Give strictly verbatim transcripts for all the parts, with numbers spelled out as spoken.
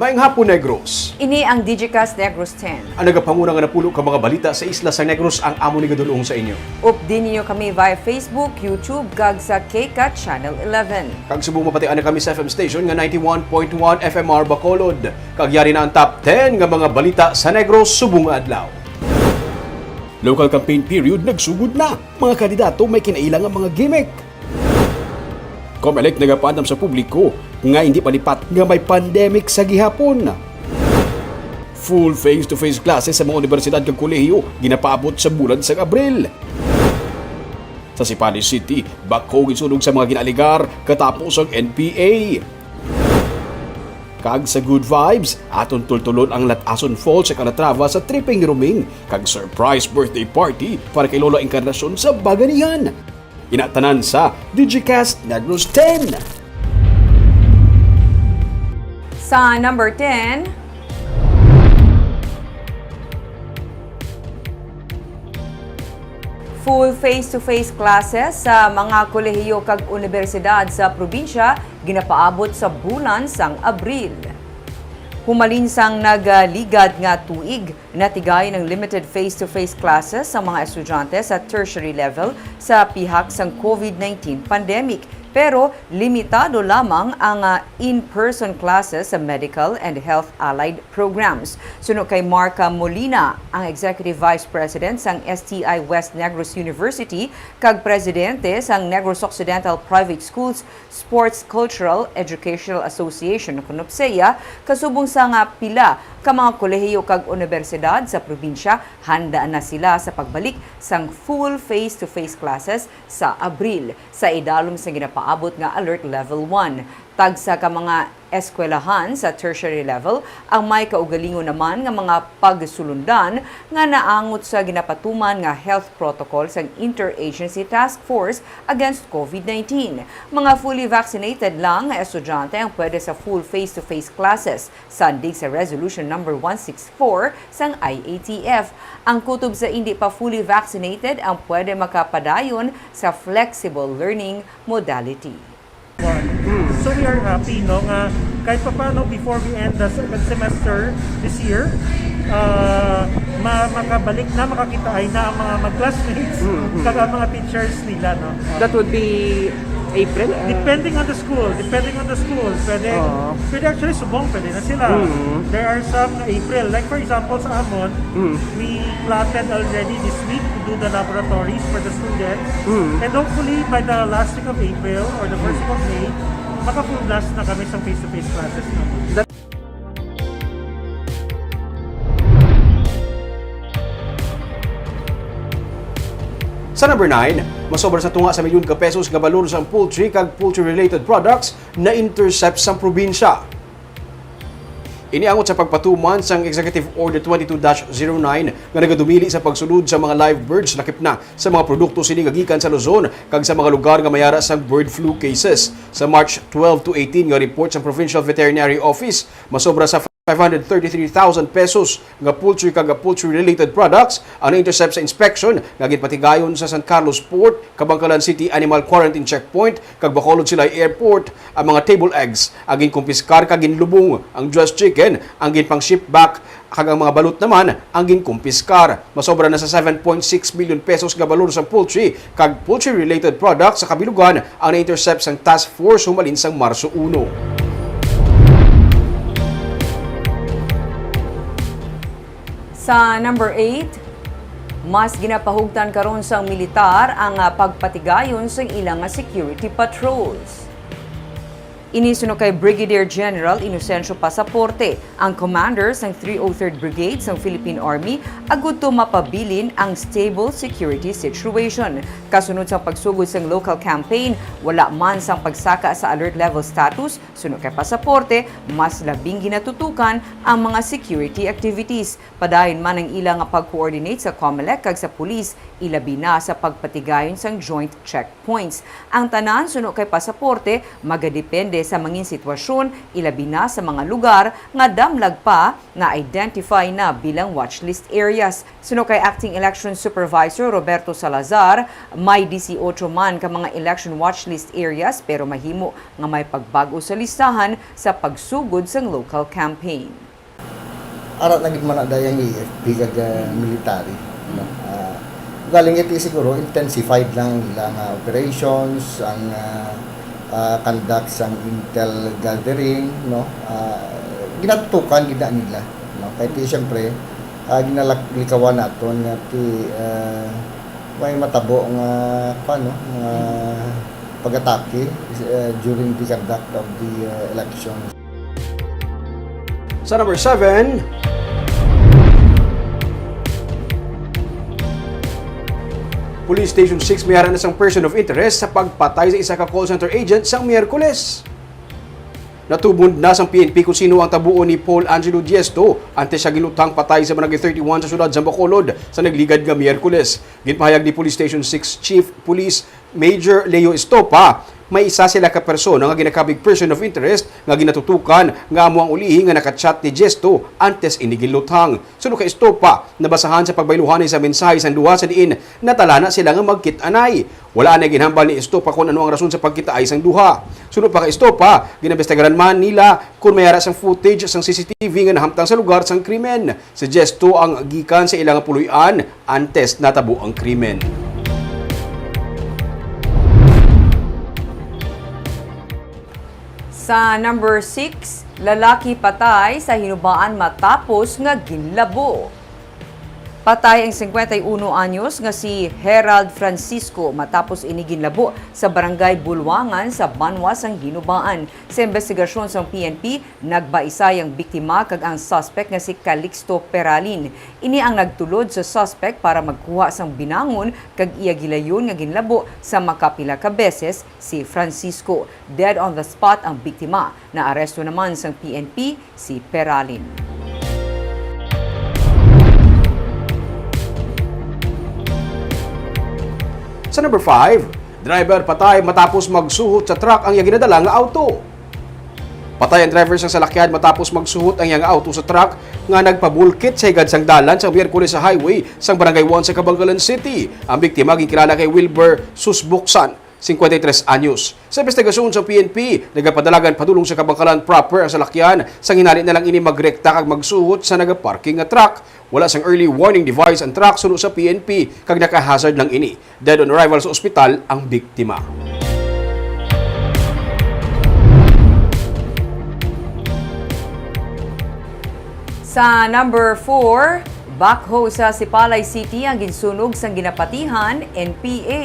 Maayong hapon, Negros. Ini ang Digicast Negros ten. Ang nagapanguna nga napulo ka mga balita sa isla sa Negros ang amo ni gadulong sa inyo. Updi ninyo kami via Facebook, YouTube, kag sa K cat Channel eleven. Kag subong mapatian na kami sa F M station nga ninety-one point one F M R Bacolod. Kag yari na ang top ten nga mga balita sa Negros subong nga adlaw. Local campaign period nagsugod na. Mga kandidato may kinailang nga mga gimmick. Comelec nagapaandam sa publiko nga hindi malipat nga may pandemic sa gihapon. Full face-to-face classes sa mga unibersidad kag kolehiyo ginapaabot sa bulan sang Abril. Sa Sipali City, bako ginsunog sa mga ginaaligar katapos ang N P A. Kag sa Good Vibes, aton tultulon ang Latason Falls sa Calatrava sa tripping ni Roming, kag surprise birthday party para kay Lola Encarnacion sa Baganihan. Ina tanan sa Digicast Negros ten. Sa number ten, full face-to-face classes sa mga kolehiyo kag unibersidad sa probinsya ginapaabot sa bulan sang Abril. Humalin sang nagaligad nga tuig, natigayon ang limited face-to-face classes sa mga estudyante sa tertiary level sa pihak sang covid nineteen pandemic, pero limitado lamang ang, ah, in-person classes sa medical and health allied programs. Suno kay Marca Molina, ang Executive Vice President sang S T I West Negros University kag Presidente sang Negros Occidental Private Schools Sports Cultural Educational Association, kon NOPSEA, kasubong sa nga pila ka mga kolehiyo kag unibersidad sa probinsya, handa na sila sa pagbalik sang full face-to-face classes sa Abril, sa idalom sa ginapaabot nga Alert Level one. Tagsa ka mga eskwelahan sa tertiary level ang may kaugalingon naman nga mga pagsulundan nga naangot sa ginapatuman nga health protocol sang Interagency Task Force Against covid nineteen. Mga fully vaccinated lang nga estudyante ang pwede sa full face-to-face classes, sandig sa Resolution Number one six four sang I A T F. Ang kutob sa indi pa fully vaccinated ang pwede makapadayon sa flexible learning modality. So we are happy, no, nga kahit papaano before we end the second semester this year, ah, ma-, makabalik na, makakitaay na ang mga mag-classmates Mm, mm. kag ang mga teachers nila, no? That would be April? Uh, Depending on the school, depending on the school, pwede, Oo. pwede actually subong, pwede na sila. Mm. There are some na April. Like for example, sa amon, Mm. we plotted already this week to do the laboratories for the students. Mm. And hopefully, by the last week of April or the first week of May, maka-full blast na kami sa face-to-face classes naman. That Sa number nine, masobra sa tunga sa milyon ka pesos nga balor sang poultry kag poultry-related products na-intercept sang probinsya. Ini angot sa pagpatuman sang Executive Order twenty-two dash zero nine nga nagadumili sa pagsulod sa mga live birds lakip na sa mga produkto sini nga gikan sa Luzon kag sa mga lugar nga may ara sang bird flu cases. Sa March twelve to eighteen nga report sang Provincial Veterinary Office, masobra sa five hundred thirty-three thousand pesos nga poultry kag poultry-related products ang na-intercept sa inspection nga ginpatigayon sa San Carlos Port, Kabankalan City Animal Quarantine Checkpoint, kag Bacolod Silay Airport. Ang mga table eggs ang ginkumpiskar kag ginlubong. Ang dressed chicken ang ginpang-ship back, kag ang mga balot naman ang ginkumpiskar. Masobra na sa seven point six million pesos nga balor sa poultry kag poultry-related products sa kabilugan ang na-intercept sang task force humalin sang Marso uno. Sa number eight, mas ginapahugtan karon sang militar ang, ah, pagpatigayon sang ila nga security patrols. Ini suno kay Brigadier General Inocencio Pasaporte, ang commander sang three oh third Brigade sang Philippine Army, agud to mapabilin ang stable security situation. Kasunod sang pagsugod sang local campaign, wala man sang pagsaka sa alert level status, suno kay Pasaporte, mas labing ginatutukan ang mga security activities. Padayon man ang ila nga pag-coordinate sa Comelec kag sa pulis, ilabi na sa pagpatigayon sang joint checkpoints. Ang tanan, suno kay Pasaporte, magadepende sa mangin sitwasyon, ilabi na sa mga lugar nga damlag pa na-identify na bilang watchlist areas. Suno kay Acting Election Supervisor Roberto Salazar, may disiotso man ka mga election watchlist areas, pero mahimo nga may pagbag-o sa listahan sa pagsugod sang local campaign. Ara na gid man na dayang A F P kag, ah, military, no? Ah, galing iti siguro intensified lang ang ilang, ah, operations, ang, ah, ah, conduct sang intel gathering, no? Ah, ginatutukan gid na nila, no? Kay ti siyempre, ah, ginalak-, likawan naton nga ti, ah, may matabo nga, kuwan, no? Nga pag-atake, eh, during the conduct of the, uh, election. Sa number seven, Police Station six may ara na sang person of interest sa pagpatay sa isa ka call center agent sang Miyerkules. Natubod na sang P N P kung sino ang tabuon ni Paul Angelo Diesto antes siya ginluthang patay sa Barangay thirty-one sa siyudad sa Bacolod sa nagligad nga Miyerkules. Ginpahayag ni Police Station six Chief Police Major Leo Estopa, may isa sila ka persona nga ginakabig person of interest nga ginatutukan nga amo ang ulihi nga naka-chat ni Diesto antes ini ginluthang. Suno kay Estopa, nabasahan sa pagbayluhanay sa mensahe sang duha sa diin natalana sila nga magkit-anay. Wala na ginhambal ni Estopa kon ano ang rason sa pagkitaay sang duha. Suno pa kay Estopa, ginambestigaran man nila kon may ara sang footage sang C C T V nga nahamtang sa lugar sang krimen. Si Diesto ang gikan sa ila nga puloy-an antes natabo ang krimen. Sa number six, lalaki patay sa hinubaan matapos nga ginlabo. Patay ang singkwenta y uno anyos nga si Herald Francisco matapos ini ginlabo sa Barangay Bulwangan sa Banwa sang Hinubaan. Sa imbestigasyon sang P N P, nagbaisay ang biktima kag ang suspect nga si Calixto Peralin. Ini ang nagtulod sa suspect para magkuha sang binangon kag iya gilayon nga ginlabo sa makapila ka beses si Francisco. Dead on the spot ang biktima. Naaresto naman sang P N P si Peralin. Sa number five, driver patay matapos magsuhot sa truck ang iya ginadala nga auto. Patay ang driver sang salakyan matapos magsuhot ang iya nga auto sa truck nga nagpabulkit sa higad sang dalan sa Miyerkules sa highway sang Barangay one sa Kabankalan City. Ang biktima ginkilala kay Wilbur Susbuksan, singkwenta y tres anyos. Sa imbestigasyon sa P N P, nagapadalagan padulong sa Kabankalan proper ang salakyan, sang hinali na lang ini magrekta kag magsuhot sa nagaparking nga truck. Wala sang early warning device ang truck suno sa P N P, kag naka-hazard lang ini. Dead on arrival sa ospital ang biktima. Sa number four, backhoe sa Sipalay City ang ginsunog sang ginapatihan, N P A.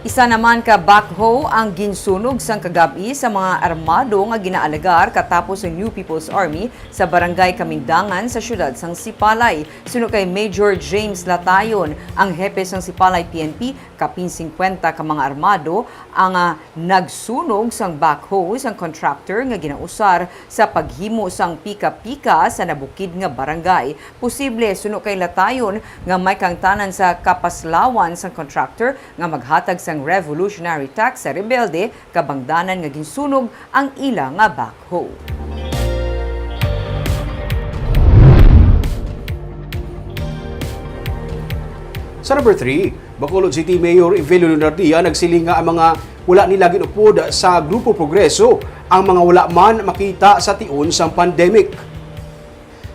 Isa naman ka backhoe ang ginsunog sang kagab-i sa mga armado nga ginaalegar katapos ang New People's Army sa Barangay Kamindangan sa siyudad sang Sipalay. Suno kay Major James Latayon, ang hepe sang Sipalay P N P, kapin singkwenta ka mga armado ang, ah, nagsunog sang backhoe sang contractor nga ginausar sa paghimo sang pika-pika sa nabukid nga barangay. Posible, suno kay Latayon, nga may kaangtanan sa kapaslawan sang contractor nga maghatag sang revolutionary tax sa rebelde kabangdanan nga ginsunog ang ila nga backhoe. Sa number three, Bacolod City Mayor Evelio Leonardia nagsiling nga ang mga wala nila ginupod sa Grupo Progreso ang mga wala man makita sa tion sang pandemic.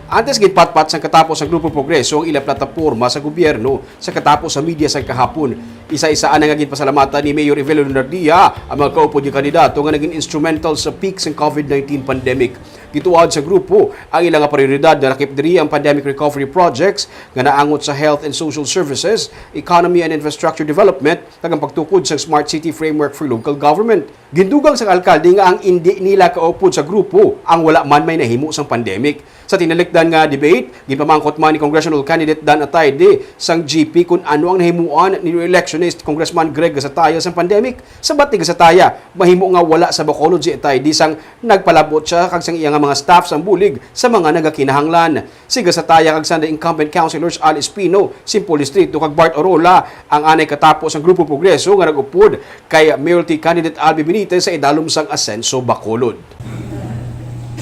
Antes ginpatpat sang katapos sa Grupo Progreso ang ila plataporma sa gobyerno, sa katapos sa media sang kahapon. Isa-isaan na nga ginpasalamatan ni Mayor Evelio Leonardia ang mga kaupod nga kandidato nga naging instrumental sa peak sang COVID nineteen pandemic. Gituwad sa grupo ang ila nga prioridad nga lakip diri ang pandemic recovery projects nga naangot sa health and social services, economy and infrastructure development, kag ang pagtukod sang Smart City Framework for Local Government. Gindugang sang alkalde nga ang indi nila kaupod sa grupo ang wala man may nahimo sang pandemic. Sa tinalikdan nga debate, ginpamangkot man ni Congressional Candidate Dan Atayde sang G P kon ano ang nahimuan ni re-electionist Congressman Greg Gasataya sang pandemic. Sa bati ni Gasataya, mahimo nga wala sa Bacolod si Atayde sang nagpalabot siya kag sang iya nga mga staff sang bulig sa mga nagakinahanglan. Si Gasataya kag Sanday incumbent councilors Al Espino, Simpol Distrito, kag Bart Orola ang anay katapo sang Grupo Progreso nga nag-upod kay Mayor T candidate Albi Benitez sa idalom sang Asenso Bacolod.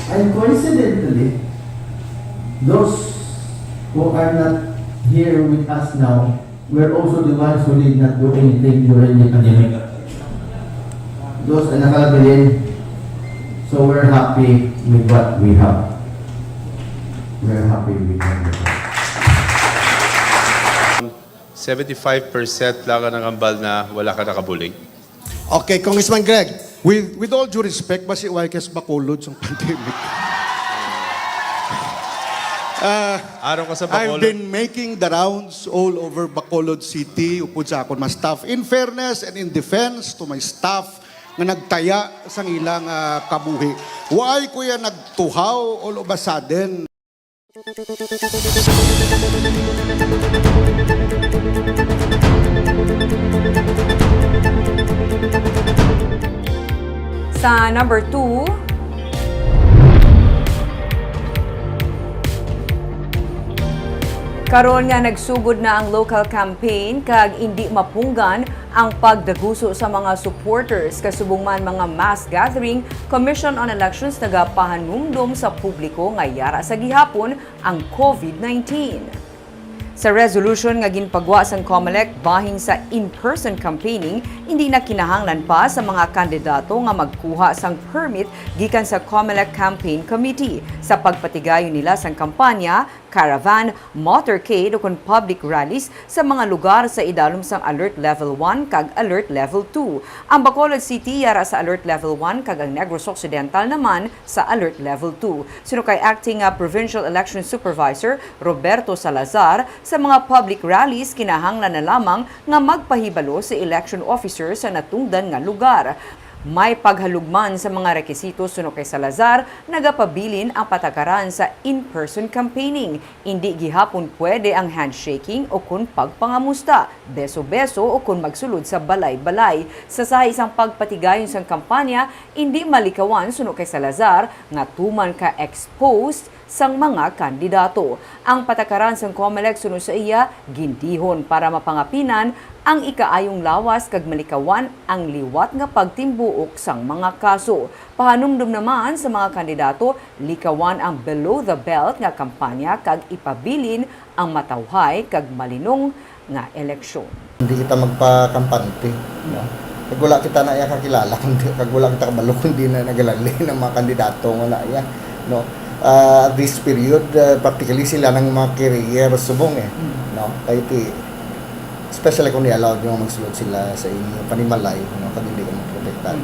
And coincidentally, those who are not here with us now were also the ones who did not do anything during the pandemic. Those are nakalabilin. So we're happy with what we have. We're happy with what we have. Seventy-five percent lang ang nangambal na wala ka nakabulig. Okay, Congressman Greg, with, with all due respect, basi wala ka sa Bacolod sang pandemic. Ah, Araw ka sa I've Bacolod. been making the rounds all over Bacolod City, upod sa akon mga staff. In fairness and in defense to my staff nga nagtaya sang ilang ah, kabuhi, why kuya nagtuhaw all of a sudden? Sa number two, karon nga nagsugod na ang local campaign kag indi mapunggan ang pagdaguso sa mga supporters kasubong man mga mass gathering, Commission on Elections nagapahanumdom sa publiko nga yara sa gihapon ang COVID nineteen. Sa resolution nga ginpagwa sang Comelec bahin sa in-person campaigning, indi na kinahanglan pa sa mga kandidato nga magkuha sang permit gikan sa Comelec Campaign Committee sa pagpatigayon nila sang kampanya, caravan, motorcade, ukon public rallies sa mga lugar sa idalom sang Alert Level one kag Alert Level two. Ang Bacolod City yara sa Alert Level one kag ang Negros Occidental naman sa Alert Level two. Suno kay Acting, ah, Provincial Election Supervisor Roberto Salazar, sa mga public rallies kinahanglan na lamang nga magpahibalo sa election officer sa natungdan nga lugar. May paghalugman sa mga rekisito. Suno kay Salazar, nagapabilin ang patakaran sa in-person campaigning. Indi gihapon pwede ang handshaking o kon pagpangamusta, beso-beso o kon magsulod sa balay-balay. Sa sahi sang pagpatigayon sang kampanya, indi malikawan suno kay Salazar nga tuman ka exposed sang mga kandidato. Ang patakaran sang Comelec suno sa iya gindihon para mapangapinan ang ikaayong lawas kag malikawan ang liwat nga pagtimbuok sang mga kaso. Pahanumdom naman sa mga kandidato, likawan ang below the belt nga kampanya kag ipabilin ang matawhay kag malinong nga eleksyon. Hindi kita magpakampante, no? Kag wala kita na iya kakilala, kundi, kag wala kita kabalo, kundi na nagalalin ang mga kandidato nga na iya, no? Ah, at this period, ah, practically sila nang mga carrier subong eh, no? Kay ti, especially kung i-allow nyo magsulod sila sa inyong panimalay, no? Kag hindi ka maprotektahan.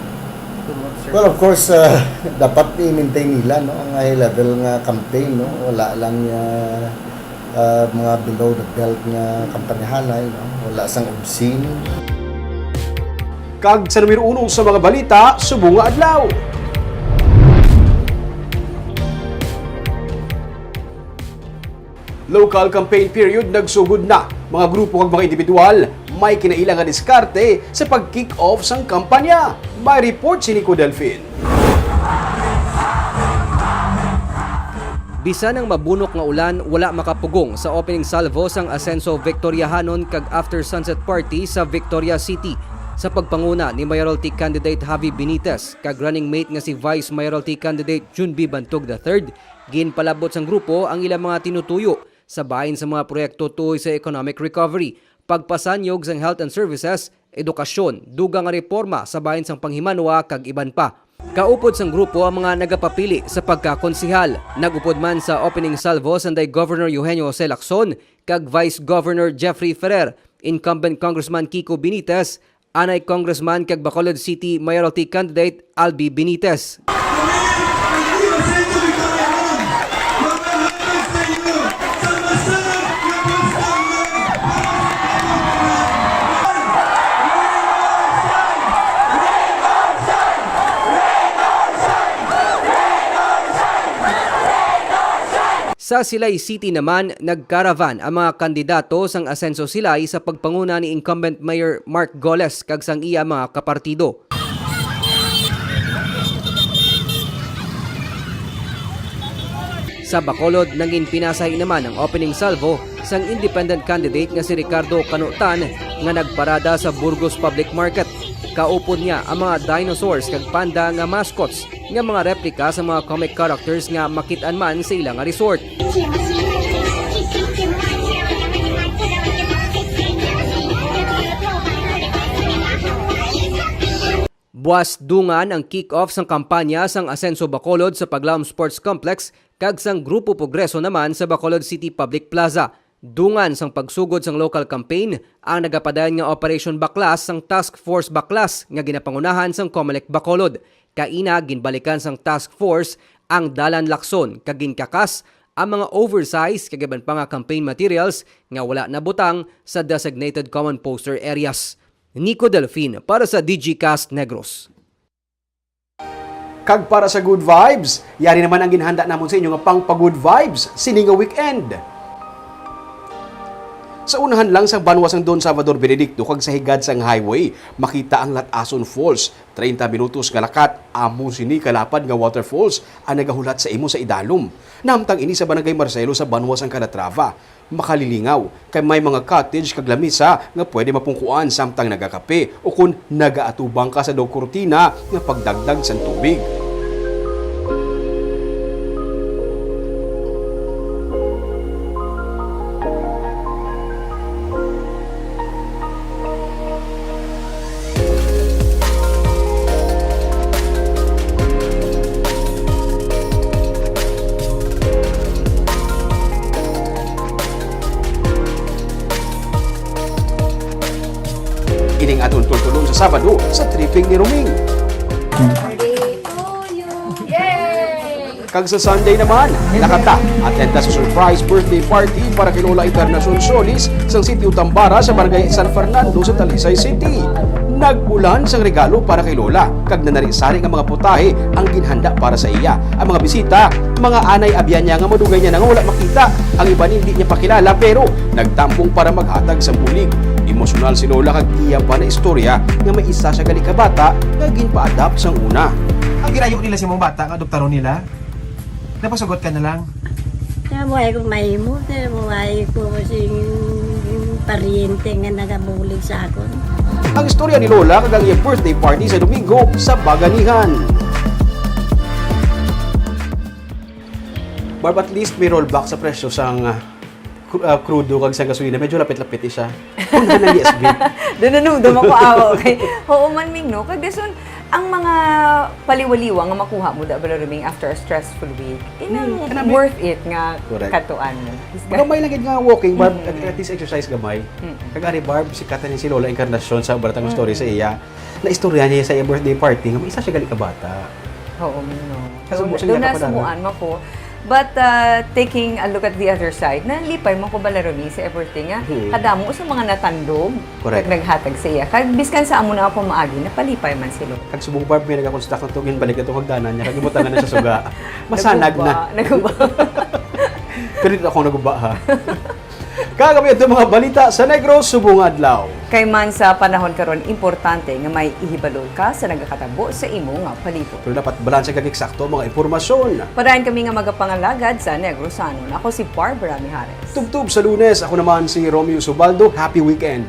Well, of course, ah, dapat i-maintain nila, no, ang high level nga campaign, no? Wala lang, ah, ah, mga below the belt nga kampanyahanay, no? Wala sang obscene. Kag sa numero uno sa mga balita subong nga adlaw. Local campaign period nagsugod na. Mga grupo kag mga individual may kinailang nga diskarte sa pag-kick off sang kampanya. May report si Nico Delfin. Bisan ang mabunok nga ulan, wala makapugong sa opening salvo sang Asenso Victoriahanon kag after sunset party sa Victoria City, sa pagpanguna ni Mayoralty candidate Javi Benitez kag running mate nga si Vice Mayoralty candidate Jun B Bantog the third. Ginpalabot sang grupo ang ilang mga tinutuyo sa bahin sa mga proyekto tuoy sa economic recovery, pagpasanyog sang health and services, edukasyon, dugang nga reporma sa bahin sang panghimanwa, kag iban pa. Kaupod sang grupo ang mga nagapapili sa pagkakonsehal. Nag-upod man sa opening salvo sanday Governor Eugenio Jose Lacson kag Vice Governor Jeffrey Ferrer, incumbent Congressman Kiko Benitez, anay Congressman kag Bacolod City Mayoralty candidate Albi Benitez. Sa Silay City naman, nagkaravan ang mga kandidato sang Asenso Silay sa pagpanguna ni incumbent Mayor Mark Goles kag sang iya mga kapartido. Sa Bacolod, nangin pinasahi naman ang opening salvo sang independent candidate nga si Ricardo Canutan nga nagparada sa Burgos Public Market. Kaupod niya ang mga dinosaurs kag panda nga mascots nga mga replika sa mga comic characters nga makit-an man sa ila nga resort. Buas dungan ang kick-off sang kampanya sang Asenso Bacolod sa Paglaom Sports Complex kag sang Grupo Progreso naman sa Bacolod City Public Plaza. Dungan sang pagsugod sang local campaign, ang nagapadayon nga Operation Baklas sang Task Force Baklas nga ginapangunahan sang Comelec Bacolod. Kaina, ginbalikan sang task force ang dalan, lakson kag ginkakas ang mga oversize kag iban pa nga campaign materials nga wala nabutang sa designated common poster areas. Nico Delfin para sa Digicast Negros. Kag para sa good vibes, yari naman ang ginhanda namon sa inyo nga pangpa-good vibes sini nga weekend. Sa unahan lang sang banwa sang Don Salvador Benedicto kag sa higad sang highway, makita ang Latason Falls. Treinta minutos nga lakat, amo sini kalapad nga waterfalls ang nagahulat sa imo sa idalom. Nahamtang ini sa Barangay Marcelo sa banwa sang Calatrava. Makalilingaw, kay may mga cottage kag lamisa nga pwede mapungkuan samtang nagakape o kon nagaatubang ka sa daw kurtina nga pagdagdag sang tubig. Ining aton tultulon sa Sabado sa tripping ni Roming. Yay! Kag sa Sunday naman, nakata, attend ta sa surprise birthday party para kay Lola Encarnacion Solis sang Sitio Tambara sa Barangay San Fernando sa Talisay City. Nagpulan sang regalo para kay Lola, kag nanari-sari nga mga putahe ang ginhanda para sa iya. Ang mga bisita, mga anay abyan niya nga madugay niya na nga wala makita. Ang iban hindi niya pakilala, pero nagtambong para maghatag sang bulig. Emosyonal si Lola kag iya pa na istorya nga may isa siya gali ka bata nga ginpa-adopt sang una. Ang ginayo nila sa mga bata nga adoptaron nila? Napasugot ka na lang? Kaya buhay ko mahimo, kaya buhay ko sing paryente nga nagabulig sa akon. Ang istorya ni Lola kag ang iyang birthday party sa Domingo sa Baganihan. Barb, at least may rollback sa presyo sang, ah, cru-, ah, krudo kag sang gasolina. Medyo lapit-lapit isa. Unhan ang yes, babe. Doon nanumdum ako, awa, okay? Oo man, Ming, no? Kag dason, ang mga paliwaliwa nga makuha mo, da, Bala Roming, after a stressful week, inang Mm, kanami. Worth it nga Correct. Katuan mo. Gamay lang gid nga walking, Barb, Mm. at, at least exercise gamay. Mm. Kag ari, Barb, sikat ni si Lola Encarnacion sa baratang story Mm. sa iya. Naistorya niya sa iya birthday party nga may isa siya gali ka bata. Oo, no. Kasubo Doon, sa doon niya na kapadala. Subuan mo ko. But, uh, taking a look at the other side, nalipay mo ko, Bala Roming, sa iya birthday nga Hmm. kadamo sa mga natandog Correct. Kag naghatag sa iya. Kag biskan sa amo na ako maagi, napalipay man sila. Kag subong, Barb, may nagakonstruct na to, ginbalik na to hagdanan niya, kag ibutangan na siya suga. Masanag na. Naguba, naguba. Pero dito ako naguba, ha? Kag kami ito mga balita sa Negros subong adlaw. Kay man sa panahon karon, importante nga may ihibalo ka sa nagakatabo sa imo nga palibot. Pero dapat balanse kag eksakto ang mga impormasyon. Padayon kami nga magapangalagad sa Negrosanon. Ako si Barbara Mijares. Tubtob sa Lunes, ako naman si Romeo Subaldo. Happy weekend.